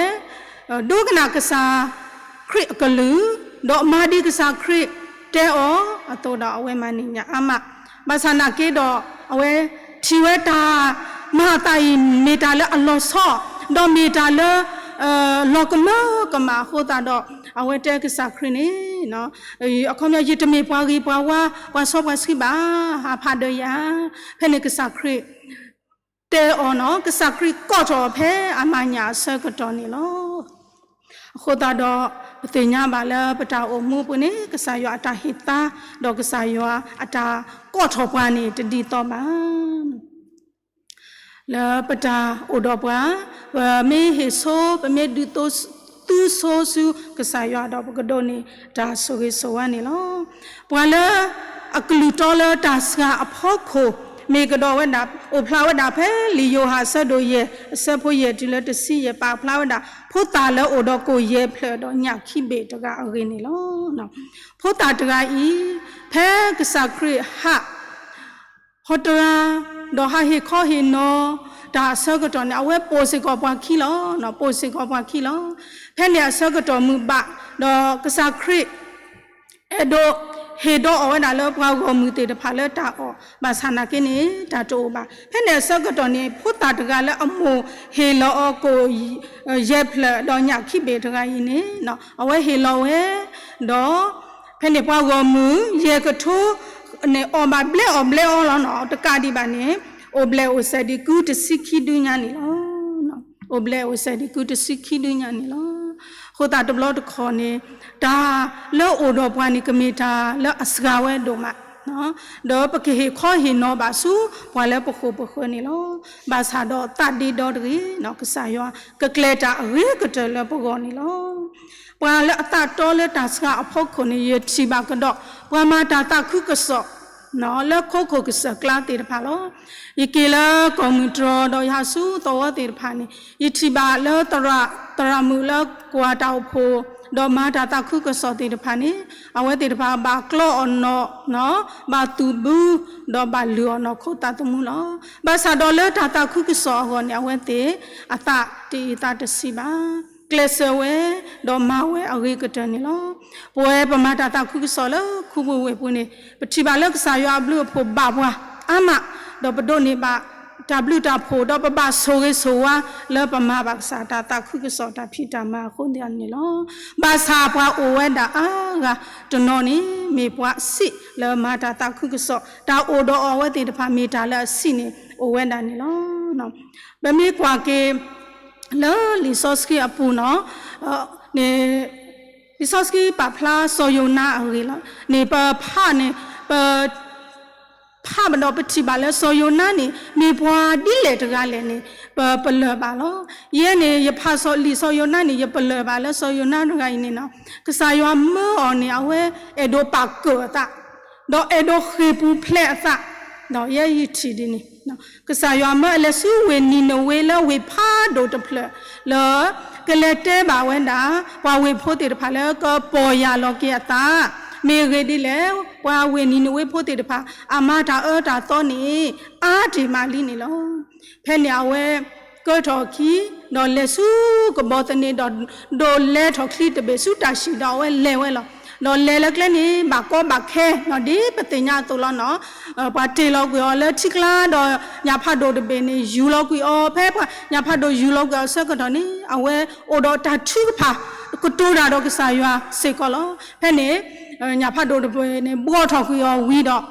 ဒိကနၣ်ကစၢ်ခရံာ်အကလုၢ်, ဒီးမၤဒ်ကစၢ်ခရံာ်တဲအီၤအသိးဒီး အဝဲမၤန့ၢ်ညၣ်အါမး. ဘၣ်ဆၣ်နာ်က့ဒီး အဝဲထံၣ်ဝဲတၢ်မၤအသးအံၤ မ့ၢ်တၢ်လၢအလီၤဆီ, ဒီးမ့ၢ်တၢ်လၢ လီၤကမၢကမၣ်အဃိသတးဒီး အဝဲတဲကစၢ်ခရံာ်န့ၣ် အခီပညီ ယတမ့ၢ်ပှၤဂ့ၤပှၤဝါ ပှၤစီပှၤဆှံဘၣ်, ဟးဖးဒၢးယၤ. ဖဲန့ၣ်ကစၢ်ခရံာ် တဲအီၤနီၤ, ကစၢ်ခရံာ်ကိးထီၣ်အီၤဖဲအမၤညၣ်အဆၢကတီၢ်န့ၣ်လီၤ. အဃိသတးဒီး ပသ့ၣ်ညါဘၣ်လၢပတၢ်အိၣ်မူအပူၤန့ၣ် ကစၢ်ယွၤအတၢ်ဟ့ၣ်သါ ဒီးကစၢ်ယွၤအတၢ်ကိးထီၣ်ပှၤန့ၣ် တဒ်သိးဘၣ်. လၢပတၢ်အိၣ်ဒီးပှၤ, ပမ့ၢ်ဟ့ၣ်ဆိ ပမ့ၢ်ဒုးသိ သုဆိဆူကစၢ်ယွၤဒီး ပကဒိးန့ၢ်တၢ်ဆိၣ်ဂ့ၤဆိၣ်ဝါန့ၣ်လီၤ. ပှၤလၢအကလုၢ်တီလၢတၢ်စှၤအဖီခိၣ် မ့ၢ်ကဒီးဝဲဒၣ် အိၣ်ဖျါဝဲဒၣ်ဖဲလံာ်ယိၤဟၣ်အဆၢဒိၣ်ယဲၢ် အဆၢဖိယဲၢ်တုၤလၢတဆံယဲၢ် ပာ်ဖျါဝဲဒၣ် ဖိသၣ်လၢအိၣ်ဒီးကိၣ်ယဲၢ်ဖျၢၣ်ဒီးညၣ်ခံဘ့ၣ်တဂၤအဂ့ၢ်န့ၣ်လီၤ. ဖိသၣ်တဂၤအံၤ ဖဲကစၢ်ခရံာ်ဟး ဟီတရါ, ဒီးဟးဟ့ၣ်ခီဟ့ၣ်နီၤတၢ်အဆၢကတီၢ်န့ၣ် အဝဲပိာ်စ့ၢ်ကီးပှၤခံလီၤ, ပိာ်စ့ၢ်ကီးပှၤခံလီၤ. ဖဲန့ၣ်အဆၢကတီၢ်မုၢ်ဘၣ်, ဒီးကစၢ်ခရံာ် အဲၣ်ဒိးဟ့ၣ်ဒီးအီၣ်ဝဲဒၣ်လၢပှၤဂီၢ်မုၢ်သ့ၣ်တဖၣ်လၢတၢ်အီၣ်, ဘၣ်ဆၣ်နာ်က့န့ၣ် တၢ်တအိၣ်ဘၣ်. ဖဲန့ၣ်အဆၢကတီၢ်န့ၣ် ဖိသၣ်တဂၤလၢအမိၢ်ဟ့ၣ်လီၤအီၤကိၣ်ယဲၢ်ဖျၢၣ်ဒီးညၣ်ခံဘ့ၣ်တဂၤအံၤန့ၣ် အဝဲဟ့ၣ်လီၤဝဲ, ဒီး ဖဲန့ၣ်ပှၤဂီၢ်မုၢ် ယဲၢ်ကထိန့ၣ် အီၣ်ဘၣ်ဘျဲးအီၣ်ဘျဲးအီလီၤနီၤ, တကးဒံးဘၣ်န့ၣ် အိၣ်ဘျဲးအိၣ်စဲးဒံးကုတဆံခံဒုညါန့ၣ်လီၤ. အိၣ်ဘျဲးအိၣ်စဲးဒံးကုတဆံခံဒုညါန့ၣ်လီၤ. အဃိသတးတဘျီတခီၣ်န့ၣ် တၢ်လၢအိၣ်ဒီးပှၤန့ၣ် ကမ့ၢ်တၢ်လၢအစှၤဝဲဒိၣ်မး ဒီးပကဟ့ၣ်ခီဟ့ၣ်နီၤဘၣ်ဆူပှၤလၢပဃိၣ်ပဃၢၤန့ၣ်လီၤ. ဘၣ်ဆၣ်ဒီးသးဒ့ဒီတဂ့ၤ, ကစၢ်ယွၤကကျဲၤတၢ်အဂ့ၤကတၢၢ်လၢပဂီၢ်န့ၣ်လီၤ. ပှၤလၢအသးတီလၢတၢ်စှၤအဖီခိၣ်န့ၣ် ယထံၣ်ဘၣ်ကဒီး ပှၤမၤတၢ်သးခုကစီၣ် လၢခိခိၣ်ကစၢၢ်ကျါသ့ၣ်တဖၣ်လီၤ. ယက့ၤလၢကီၢ်မုၢ်တြီၤဒီးယဟးဆူသဝီသ့ၣ်တဖၣ်န့ၣ် ယထံၣ်ဘၣ်လၢ သရၣ်မုၣ်လၢကွၢ်တၢ်အိၣ်ဖှိၣ် ဒီးမၤတၢ်သးခုကစီၣ်သ့ၣ်တဖၣ်န့ၣ် အဝဲသ့ၣ်တဖၣ်ဘၣ်ကျီအီၣ်နီၢ်, ဘၣ်သူၣ်ဘု ဒီးဘၣ်လုၢ်အီၣ်နီၢ်ခိသးသမူလီၤ. ဘၣ်ဆၣ်ဒီးလၢတၢ်သးခုကစီၣ်အဂီၢ်န့ၣ် အဝဲသ့ၣ်အသးတအံၤသးတဆံးဘၣ်. ကျဲးစၢးဝဲ ဒီးမၤဝဲအဂ့ၤကတၢၢ်န့ၣ်လီၤ. ပဝဲပမၤတၢ်သးခုကစီၣ်လၢခူပူၤဝ့ၢ်ပူၤန့ၣ် ပထံၣ်ဘၣ်လၢကစၢ်ယွၤအဘျုးအဖှိၣ်ဘၣ်ပှၤအါမး, ဒီးပဒိးန့ၢ်ဘၣ်တၢ်ဘျုးတၢ်ဖှိၣ် ဒီးပဘၣ်ဆိၣ်ဂ့ၤဆိၣ်ဝါ လၢပမၤဘၣ်ကစၢ်တၢ်သးခုကစီၣ်တၢ်ဖံးတၢ်မၤအဃိန့ၣ်လီၤ. ဘၣ်ဆၣ်ပှၤအိၣ်ဝဲဒၣ်အါဂၤတနီၤန့ၣ် မ့ၢ်ပှၤအဆံးလၢမၤတၢ်သးခုကစီၣ်, တၢ်အိၣ်ဒီးအီၤဝဲသ့ၣ်တဖၣ်မ့ၢ်တၢ်လၢအဆံးန့ၣ် အိၣ်ဝဲဒၣ်န့ၣ်လီၤ. ပမ့ၢ်ကွၢ်က့ၤ လၢလံာ်စီဆှံအပူၤနီၤ, န့ၣ် လံာ်စီဆှံပာ်ဖျါစီၤယိၤနါအဂ့ၢ်လီၤ. န့ၣ်ပဖးန့ၣ် ပ ဖးဘၣ်ဒီးပထံၣ်ဘၣ်လၢစီၤယိၤနါန့ၣ် မ့ၢ်ပှၤဒ်လဲၣ်တဂၤလဲၣ်န့ၣ် ပပလၢၢ်ဘၣ်လီၤ. ယဲန့ၣ် ယဖးလံာ်စီၤယိၤနါန့ၣ် ယပလၢၢ်ဘၣ်လၢစီၤယိၤနါတဂၤအံၤန့ၣ်နီၤ, ကစၢ်ယွၤမၢအီၤန့ၣ် အဝဲအဲၣ်ဒိးပာ်ကၢၣ်အသး ဒီးအဲၣ်ဒိးဃ့ၢ်ပူၤဖျဲးအသး, ဒီးယဲယထံၣ်ဒ်န့ၣ် ကစၢ်ယွၤမၢအလဲၤဆူဝ့ၢ်နံၤနဝ့လၢဝ့ၢ်ဖးဒိၣ်တဖျၢၣ်လၢ ကလဲၤတဲဘၣ်ဝဲဒၣ် ပှၤဝ့ၢ်ဖိသ့ၣ်တဖၣ်လၢကပီၢ်ယၢ်လီၤက့ၤအသး, မ့ၢ်အဂ့ၢ်ဒ်လဲၣ် ပှၤဝ့ၢ်နံၤနဝ့ဖိသ့ၣ်တဖၣ် အမၤတၢ်အၢတၢ်သီန့ၣ် အါတ့ၢ်မးလံန့ၣ်လီၤ. ဖဲန့ၣ်အဝဲ ကၢထီၣ်အခံ ဒီးလဲၤဆူကဘီသန့ ဒီးဒိးလဲထီၣ်ချံတဘ့ၣ်ဆူတၢ်ဆံၣ်ဒီးအဝဲလဲၤဝဲလီၤ. ဒီးလဲၤလၢကျဲန့ၣ် ဘၣ်ကီဘၣ်ခဲနီၤ ဒ်ပသ့ၣ်ညါအသိးလီၤနီၤ. ပှၤတ့ၢ်လီၤကွံာ်အီၤလၢထံကျါဒီး ညၣ်ဖးဒိၣ်တဘ့ၣ်န့ၣ် ယူၤလီၤကွံာ်အီၤ, ဖဲပှၤညၣ်ဖးဒိၣ်ယူၤလီၤကွံာ်အီၤအဆၢကတီၢ်န့ၣ် အဝဲအိၣ်ဒီးတၢ်ထုကဖၣ် ကတိၤတၢ်ဒီးကစၢ်ယွၤစ့ၢ်ကီးလီၤ. ဖဲန့ၣ် ညၣ်ဖးဒိၣ်တဘ့ၣ်န့ၣ် ဘှီထီၣ်ကွံာ်အီၤဝံၤဒီး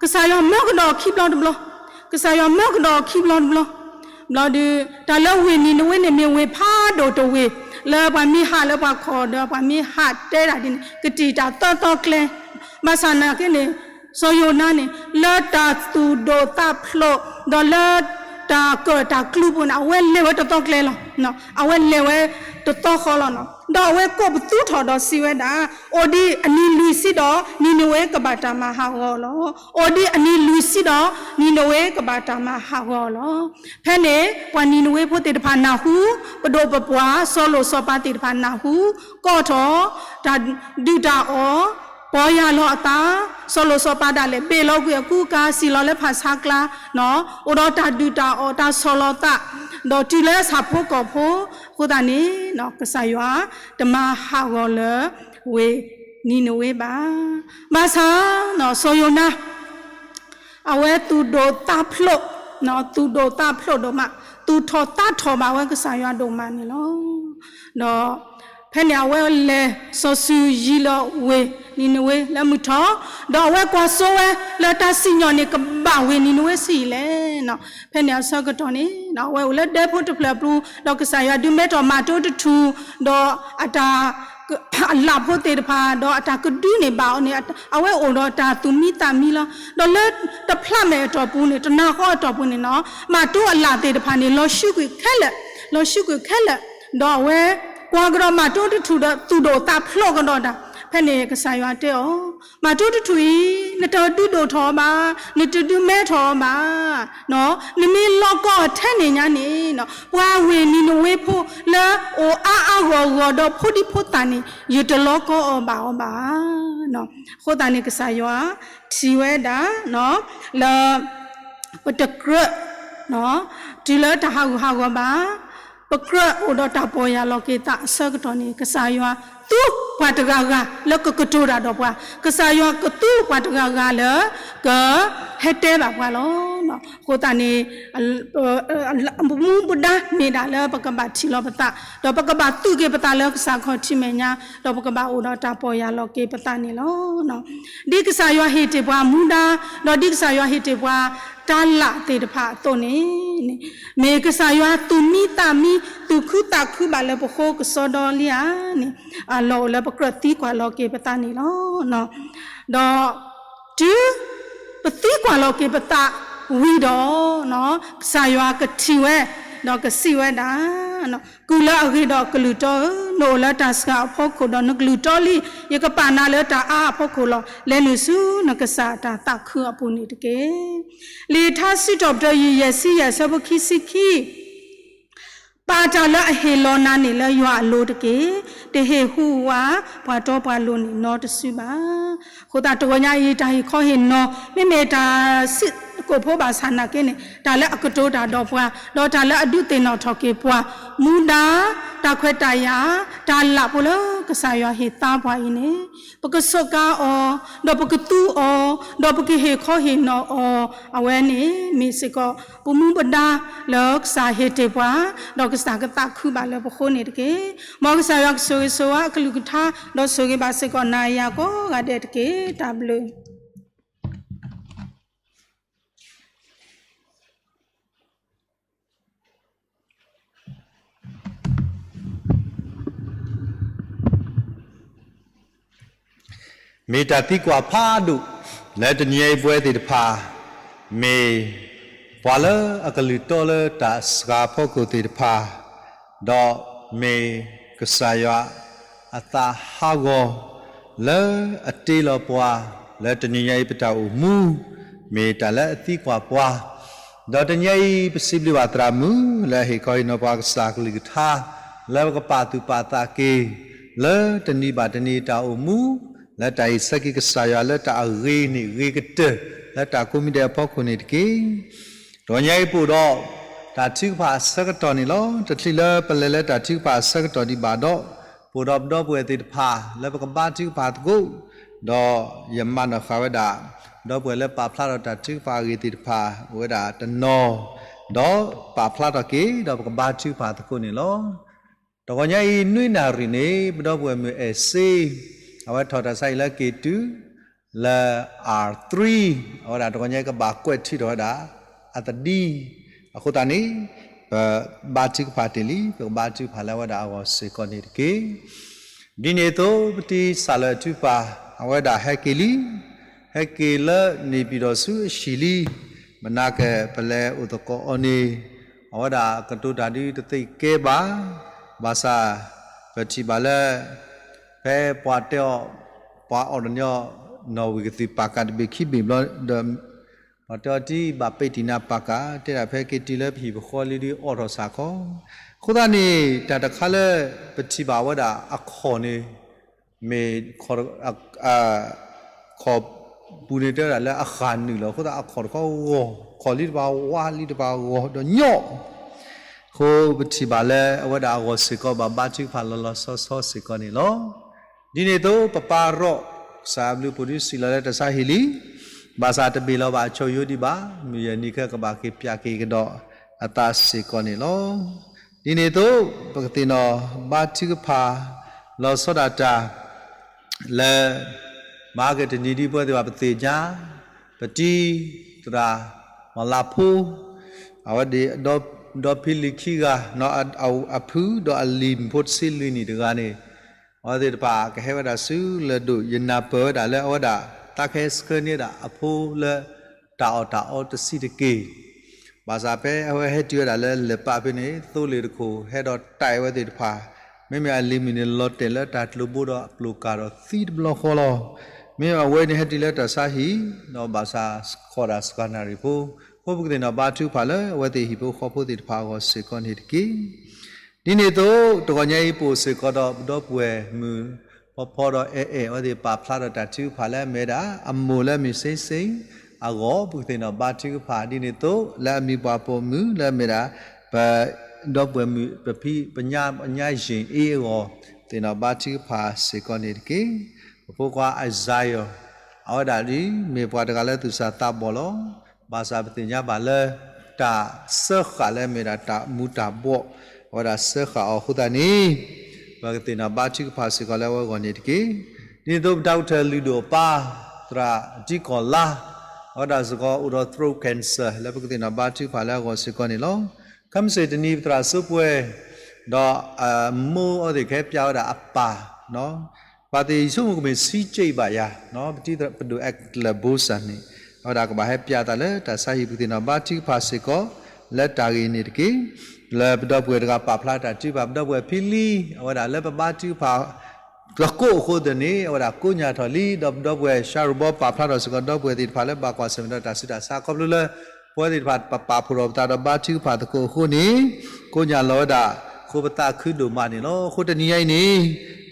ကစၢ်ယွၤမၢကဒီးအီၤခံဘျီတဘျီ, ကစၢ်ယွၤမၢကဒီးအီၤခံဘျီတဘျီ, ဘျီဒုး တၢ်လၢဝ့ၢ်နံၤနဝ့န့ၣ် မ့ၢ်ဝ့ၢ်ဖးဒိၣ်တဝ့ၢ် လၢပှၤမ့ၢ်ဟးလၢပှၤခီၣ်ဒီး ပှၤမ့ၢ်ဟးတဲတၢ်ဒ်န့ၣ် ကတံာ်တၢ်သၢသီကျဲ, ဘၣ်ဆၣ်နာ်က့န့ၣ် စီၤယိၤနါန့ၣ် လၢတၢ်သူၣ်ဒိၣ်သးဖျိး ဒီးလၢ တၢ်ကၢၣ်တၢ်ကျူပူၤန့ၣ် အဝဲလဲၤဝဲတသီကျဲလီၤ. အဝဲလဲၤဝဲတသီဃီလီၤ. ဒီးအဝဲကိးပသူထီၣ်ဒီးစံးဝဲဒၣ်, အိၣ်ဒံးအနံၤလွံၢ်ဆံဒီး နံၤနဝ့ကဘၣ်တၢ်မၤဟးဂီၤလီၤ. အိၣ်ဒံးအနံၤလွံၢ်ဆံဒီး နံၤနဝ့ကဘၣ်တၢ်မၤဟးဂီၤလီၤ. ဖဲန့ၣ် ပှၤနံၤနဝ့ဖိသ့ၣ်တဖၣ်နၢ်ဟူ, ပဒိၣ်ပပှၢ် စီၤလိၣ်စီၤပၤသ့ၣ်တဖၣ်နၢ်ဟူ, ကိးထီၣ် တၢ်ဒုၣ်တၢ်အီၣ်, ပီၢ်ယၢ်လီၤအသး, စီၤလိၣ်စီၤပၤဒၣ်လဲာ် ဘ့ၣ်လီၤကွံာ်အကူအကၤ စံၣ်လီၤလၢဖၣ်ဆါကျါ, အိၣ်ဒီးတၢ်ဒုၣ်တၢ်အီၣ် တၢ်ဆီၣ်လီၤသး, ဒီးတုၤလၢဆၣ်ဖိကီၢ်ဖိ, အဃိသတးန့ၣ် ကစၢ်ယွၤတမၤဟးဂီၤလၢ ဝ့ၢ်နံၤနဝ့ဘၣ်. ဘၣ်ဆၣ် စီၤယိၤနါ အဝဲသူၣ်ဒိၣ်သးဖျိး, သူၣ်ဒိၣ်သးဖျိးဒိၣ်မး, သူၣ်ထီၣ်သးထီၣ်ဘၣ်ဝဲကစၢ်ယွၤဒိၣ်မးန့ၣ်လီၤ. ဒီးဖဲန့ၣ်အဝဲလဲၤစီၤစုၤယံၤလၢဝ့ၢ်နံၤနဝ့လၢမုၢ်ထီၣ်, ဒီးအဝဲကွၢ်စိဝဲလၢတၢ်စံၣ်ညီၣ်န့ၣ် ကဘၣ်ဝ့ၢ်နံၤနဝ့ဆံးအံၤလဲၣ်. ဖဲန့ၣ်အဆၢကတီၢ်န့ၣ် အဝဲအိၣ်လၢဒဲဖိတဖျၢၣ်အပူၤ, ဒီးကစၢ်ယွၤဒုးမဲထီၣ်မၤတိတထူၣ်, ဒီးအတၢ် အလၣ်ဖိသ့ၣ်တဖၣ် ဒီးအတၢ်ကဒုန့ၣ်ဘၣ်အီၤန့ၣ် အဝဲအိၣ်ဒီးတၢ်သူၣ်မံသးမံလီၤ. ဒီးလၢတဖျးမဲာ်အတီၢ်ပူၤန့ၣ် တနၤဃီအတီၢ်ပူၤန့ၣ်နီၤ မၤတိအလၣ်သ့ၣ်တဖၣ်န့ၣ် လီၤဆူးကွံာ်ခဲလၢာ်, လီၤဆူးကွံာ်ခဲလၢာ်, ဒီးအဝဲကွၢ်ကဒီးမၤတိတထူၣ်ဒီးသူၣ်ဒိၣ်သးဖျိးကဒီးတၢ်, ဖဲန့ၣ်ကစၢ်ယွၤတဲအီၤ, မၤတိတထူၣ်အံၤ နတဒုးဒိၣ်ထီၣ်အီၤဘၣ်, နတဒုးမဲထီၣ်အီၤဘၣ် နမ့ၢ်လီကီအီၤထဲန့ၣ်ညါန့ၣ်, ပှၤဝ့ၢ်နံၤနဝ့ဖိလၢအိၣ်အါအါဂီၢ်ဂီၢ်ဒီးဖိဒံဖိသၣ်န့ၣ် ယတလီကီအီၤဘၣ်အီၤဘၣ်. အဃိသတးန့ၣ် ကစၢ်ယွၤထံၣ်ဝဲဒၣ် လၢ ပတကြၢး တုၤလၢတၢ်ဟးဂူာ်ဟးဂီၤဘၣ်, ပကြၢးအိၣ်ဒီးတၢ်ပီၢ်ယၢ်လီၤက့ၤသးအဆၢကတီၢ်န့ၣ် ကစၢ်ယွၤသူပှၤတဂၤဂၤလၢကကတိၤတၢ်ဒီးပှၤ, ကစၢ်ယွၤကသူပှၤတဂၤဂၤလၢ ကဟဲတဲဘၣ်ပှၤလီၤ. အဃိသတးန့ၣ် ပမူပဒါမ့ၢ်ဒၣ်လၢပကဘၣ်ထံၣ်လီၤပသး, ဒီးပကဘၣ်သူၣ်က့ၤပသးလၢကစၢ်ခီၣ်ထံးမဲာ်ညါ, ဒီးပကဘၣ်အိၣ်ဒီးတၢ်ပီၢ်ယၢ်လီၤက့ၤပသးန့ၣ်လီၤ. ဒ်ကစၢ်ယွၤဟ့ၣ်တ့ၢ်ပှၤမူဒါ, ဒီးဒ်ကစၢ်ယွၤဟ့ၣ်တ့ၢ်ပှၤတၢ်လၣ်သ့ၣ်တဖၣ်အသိးန့ၣ်, မ့ၢ်ကစၢ်ယွၤသူၣ်မံသးမံ သူၣ်ခုသးခုဘၣ်လၢပဃိကစီဒီလံဧါန့ၣ်, အလီၢ်အိၣ်လၢပကြၢးသံကွၢ်လီၤက့ၤပသးန့ၣ်လီၤ. ဒီးတုၤပသံကွၢ်လီၤက့ၤပသးဝံၤဒီး, ကစၢ်ယွၤကထံၣ်ဝဲ, ဒီးကစံးဝဲဒၣ်, ကုၢ်လၢအဂ့ၤဒီးအကလုၢ်တီဧၢ, နအိၣ်လၢတၢ်စှၤအဖီခိၣ်ဒီးနကလုၢ်တီလံ, ယကပာ်နၤလၢတၢ်အါအဖီခိၣ်လီၤ. လဲၤနုာ်ဆူနကစၢ်တၢ်သးခုအပူၤန့ၣ်တက့ၢ်. လံာ်ထါစံးထီၣ်ပတြၢၤ ယုၢ်ယဲၢ်ဆံယဲၢ် အဆၢဖိခံဆံခံ ပာ်တၢ်လၢအဟ့ၣ်လီၤနၤန့ၣ်လၢယွၤအလိၤတက့ၢ်. တဟ့ၣ်ဟူးဝးပှၤတီပှၤလိၤန့ၣ်နီတစုဘၣ်. အဃိသတးတဂီၤညါအံၤ တၢ်ဟ့ၣ်ခီဟ့ၣ်နီၤ မ့မ့ၢ်တၢ်စံးကိာ်ဖိဘၣ်ဆၣ်နာ်က့န့ၣ် တၢ်လၢအကတိၤတၢ်ဒီးပှၤ, ဒီးတၢ်လၢအဒုးသ့ၣ်နီၣ်ထီၣ်က့ၤပှၤ, မူဒါ, တၢ်ခွဲးတၢ်ယာ်, တၢ်လၢ်ဖိလၢကစၢ်ယွၤဟ့ၣ်သါပှၤအံၤန့ၣ်, ပကစူးကါအီၤ, ဒီးပကသူအီၤ, ဒီးပကဟ့ၣ်ခီဟ့ၣ်နီၤအီၤ, အဝဲန့ၣ်မ့ၢ်စ့ၢ်ကီး ပမူပဒါလၢကစၢ်ဟ့ၣ်တ့ၢ်ပှၤ, ဒီးကစၢ်ကသးခုဘၣ်လၢပဃိန့ၣ်တက့ၢ်. မ်ကစၢ်ယွၤကဆိၣ်ဂ့ၤဆိၣ်ဝါအကလုၢ်ကထါ, ဒီးဆိၣ်ဂ့ၤဘၣ်စ့ၢ်ကီးနၤယၤကိးဂၤဒဲးတက့ၢ်. တၢ်ဘျုး မ့ၢ်တၢ်သံကွၢ်ဖးဒိၣ်လၢတနံၤအံၤပဝဲသ့ၣ်တဖၣ်, မ့ၢ်ပှၤလၢအကလုၢ်တီလၢတၢ်စှၤဖီခိၣ်သ့ၣ်တဖၣ်, ဒီးမ့ၢ်ကစၢ်ယွၤအသးဟးဂီၤ လၢအတ့လီၤပှၤ လၢတနံၤညါအံၤပတၢ်အိၣ်မူ, မ့ၢ်တၢ်လၢအသံကွၢ်ပှၤ, ဒီးတနံၤညါအံၤ ပစံးဘျုးဘၣ်သရၣ်မုၣ် လၢအဟ့ၣ်ခီဟ့ၣ်နီၤပှၤကစၢ်ကလုၢ်ကထါ, လၢပကပာ်သူၣ်ပာ်သးက့ၤ လၢတနံၤဘၣ်တနံၤတၢ်အိၣ်မူ, လၢတၢ်အံၤဆၢက့ၤကစၢ်ယွၤလၢတၢ်အဂ့ၤန့ၣ်ဂ့ၤကတၢၢ် လၢတၢ်ကိးမံၤဒဲးအဖီခိၣ်န့ၣ်တက့ၢ်. တနံၤညါအံၤပအိၣ်ဒီး တၢ်ထုကဖၣ်အဆၢကတီၢ်န့ၣ်လီၤ. တချုးလၢပလဲၤလၢတၢ်ထုကဖၣ်အဆၢကတီၢ်ဒံးဘၣ်ဒီး, ပအိၣ်ဒီးပဒီပုၢ်ဝဲၢ်သ့ၣ်တဖၣ် လၢပကဘါထုကဖၣ်သကိး, ဒီးယမၤနီၣ်ဃာ်ဝဲဒၣ် ဒီပုၢ်ဝဲၢ်လၢပာ်ဖျါထီၣ်တၢ်ထုကဖၣ်အဂ့ၢ်သ့ၣ်တဖၣ် အိၣ်ဝဲဒၣ်တနီၤ, ဒီးပာ်ဖျါထီၣ်က့ၤ ဒီးပကဘါထုကဖၣ်သကိးန့ၣ်လီၤ. တဂီၤညါအံၤ နွံနၣ်ရံၣ်န့ၣ် ပဒီပုၢ်ဝဲၢ်မုၣ်အဲၣ်စ့ အဝဲထီၣ်တၢ်ဆါအံၤလၢက့ၤတုၤ လၢ R three အဝဲဒၣ်တဂီၤညါအံၤကဘၣ်ကွဲးထုးထီၣ်ဝဲဒၣ် အသဒံ, အဃိသတးန့ၣ် ပဘါထုကဖၣ်တ့ၢ်လံ, ပကဘါထုကဖၣ်လၢအဝဲဒၣ်အဂီၢ်စ့ၢ်ကီးန့ၣ်တက့ၢ်. ဒ်န့ၣ်အသိး ပတံၢ်စၢ်လၢအထုကဖၣ် အဝဲဒၣ်ဟဲက့ၤလံ, ဟဲက့ၤလၢန့ၣ်ပၠံၣ်တီၣ်ဆူအဟံၣ်လံ, မနၤကဲ ပလဲၤအိၣ်သကိးအီၤန့ၣ် အဝဲဒၣ်ကတိၤတၢ်ဒ်တသ့ကဲဘၣ်. ဘၣ်ဆၣ် ပထံၣ်ဘၣ်လၢ ဖဲပှၤတဲအီၤ ပှၤအီၣ်တညီ နီၣ်ဝံၣ်ကသံၣ်ပာ်ကၢ်တဘ့ၣ်ခံဘ့ၣ်ဘျီဒီး ပှၤတဲအီၤတံၢ်ဘၣ်ပဲာ်တံၢ်နါပာ်ကၢ် တဲဒၣ်ဖဲက့ၤတုၤလၢပဟံၣ်ပဃီလံဒီးအီၣ်ထီၣ်ဆၣ်ခီ. အဃိသတးန့ၣ် တၢ်တခါလၢ ပထံၣ်ဘၣ်ဝဲဒၣ်အခီၣ်န့ၣ် မ့ၢ် ခီၣ်ပူၤန့ၣ်တဲဝဲဒၣ်လၢအဃၣ်နုာ်လီၤ. အဃိသတးအခီၣ်တခီဂီၢ်, ခီၣ်လံတပၤဝါလံတပၤဂီၢ်ဒီးညီ. အဃိပထံၣ်ဘၣ်လၢအဝဲဒၣ်အဂီၢ်စ့ၢ်ကီးဘၣ်ဘါထုကဖၣ်လီၤလီၤဆီဆီစ့ၢ်ကီးန့ၣ်လီၤ. ဒ်န့ၣ်အသိး ပပၢ်ရီၣ် ကစၢ်အဘျုးအဖှိၣ်ဒုးစံးလီၤလၢတၢ်ဆါဟံၣ်လံ, ဘၣ်ဆၣ်တဘ့ၣ်လီၤဘၣ်အဆိယိဒံးဘၣ်, မုၢ်ယဲၢ်နံၤခဲကဘၣ်က့ၤပၠးက့ၤကဒီးအသးစ့ၢ်ကီးန့ၣ်လီၤ. ဒ်န့ၣ်အသိး ပကသ့ၣ်နီၣ်ဘါထုကဖၣ် လီၤဆီဒၣ်တၢ် လၢ မၤကတနံၤဒ်ပဝဲသ့ၣ်တဖၣ်ပသ့ၣ်ညါ, ပတံၤ သရၣ်မီၣ်လးဖိ, အဝဲဒၣ် ဒီဖံလံၤခံဂၤ, အဖုဒီးအလံၤမုၣ်ဖိတဆံလွံၢ်နံၣ်တဂၤန့ၣ်, အဝဲသ့ၣ်တဖၣ်ကဟဲဝဲဒၣ်ဆူလဲၤဒိၣ်, ယနၢ်ပၢၢ်ဝဲဒၣ်လၢအဝဲဒၣ် သးကဟဲဆှၢန့ၢ်ဒၣ်အဖိလၢ တၢ်အီၣ်တၢ်အီတဆံးတက့ၢ်. ဘၣ်ဆၣ်ဖဲအဝဲဟဲတုၤဝဲဒၣ်လၢလဲၤပာ်ဖဲန့ၣ် သိလ့ၣ်တခိၣ်ဟဲဒီးတဲာ်ဝဲသ့ၣ်တဖၣ်, မ့မ့ၢ်အလံၤမုၣ်န့ၣ် လီၤတဲာ်လၢတၢ်ကျိၤဘိဒီးအပျိၢ်ကၢ်ဒီးသံတဘျီဃီလီၤ. မ့မ့ၢ်အဝဲန့ၣ်ဟဲတုၤလၢတၢ်ဆါဟံၣ်, ဒီးဘၣ်ဆၣ်စခီၣ်ဒၣ်စှၤနၣ်ရံၣ်ဖိ, အဃိပကသ့ၣ်နီၣ်ဘါထုကဖၣ်လၢအဝဲသ့ၣ်ဟံၣ်ဖိဃီဖိသ့ၣ်တဖၣ်အဂီၢ်စ့ၢ်ကီးန့ၣ်တက့ၢ်. ဒ်န့ၣ်အသိး တဂီၤညါအံၤပအိၣ်စ့ၢ်ကီးဒီးပဒီပုၢ်ဝဲၢ်မုၣ်ဖီဖီဒီးအဲၣ်အဲၣ် အဝဲသ့ၣ်ပာ်ဖျါဒီးတၢ်ထုကဖၣ်လၢအမ့ၢ်ဒၣ် အမိၢ်လၢအမ့ၢ်စ့စ့အဂီၢ် ပကသ့ၣ်နီၣ်ဘါထုကဖၣ်. ဒ်န့ၣ်အသိး လၢအမံၤပှၢ်ပိာ်မုၣ်လၢအမ့ၢ်ဒၣ် ပဒီပုၢ်ဝဲၢ်မုၣ် ပဖံ ပညါယ့ၣ်အ့အဂီၢ် သ့ၣ်နီၣ်ဘါထုကဖၣ်စ့ၢ်ကီးန့ၣ်တက့ၢ်. ပဖိခွါ Isaiah အဝဲဒၣ်ဒ်မ့ၢ်ပှၤတဂၤလၢသူၣ်စၢ်သးဘီၣ်လီၤ. ဘၣ်ဆၣ်ပသ့ၣ်ညါဘၣ်လၢ တၢ်စၢဃာ်လၢအမ့ၢ်ဒၣ်တၢ်မူၤတၢ်ဘှီး အဝဲဒၣ်စၢဃာ်အီၤအဃိသတးန့ၣ် ပကသ့ၣ်နီၣ်ဘါထုကဖၣ်စ့ၢ်ကီးလၢအဝဲအဂီၢ်န့ၣ်တက့ၢ်. ဒ်န့ၣ်အသိးပဒီကထၢၣ်လုၢ်ဒိၣ်အပၢ် သရၣ်ဒံကီၢ်လါ အဝဲဒၣ်စ့ၢ်ကီးအိၣ်ဒီး throat cancer လၢပကသ့ၣ်နီၣ်ဘါထုကဖၣ်လၢအဂီၢ်စ့ၢ်ကီးန့ၣ်လီၤ. ခဲမုၢ်ဆ့ၣ်တနံၤပသရၣ်စိပှဲၤ ဒီးအမိၢ်အဝဲသ့ၣ်ကဟဲပျးဝဲဒၣ်အပၢ် ပၢ်သ့ၣ်ယဆိကမိၣ်ကမ့ၢ်ဆံးကၠံဘၣ်ယၤ, ပတံၤပဒိၣ်အဲကလၢၢ်ဘိစၢ်န့ၣ် အဝဲဒၣ်ကဘၣ်ဟဲပျးသးလၢတၢ်ဆါဟံၣ် ပကသ့ၣ်နီၣ်ဘါထုကဖၣ်စ့ၢ်ကီး လၢတၢ်ဂ့ၢ်န့ၣ်တက့ၢ်. လၢပဒီပုၢ်ဝဲၢ်တဂၤပာ်ဖျါတၢ်ထုကဖၣ် ပဒီပုၢ်ဝဲၢ်ဖံလံ အဝဲဒၣ်လၢပဘါထုကဖၣ် သကိးအဃိသတးန့ၣ် အဝဲဒၣ်ကိးညါထီၣ်လံ, ဒီးပဒီပုၢ်ဝဲၢ် Sharon ပာ်ဖျါထီၣ်စ့ၢ်ကီး ဒီပုၢ်ဝဲၢ်သ့ၣ်တဖၣ်လၢဘၣ်ကွၢ်ဆၢၣ်မဲာ်ဒီးတၢ်ဆူးတၢ်ဆါ ခီဖျိလၢ ပဝဲသ့ၣ်တဖၣ်ပပာ်ဖှိၣ်ထီၣ်ပသးဒီးဘါထုကဖၣ်သကိးအဃိန့ၣ် ကိးညါလီၤဝဲဒၣ် အဃိပသးခုဒိၣ်မးန့ၣ်လီၤ. အဃိတနံၤညါအံၤန့ၣ်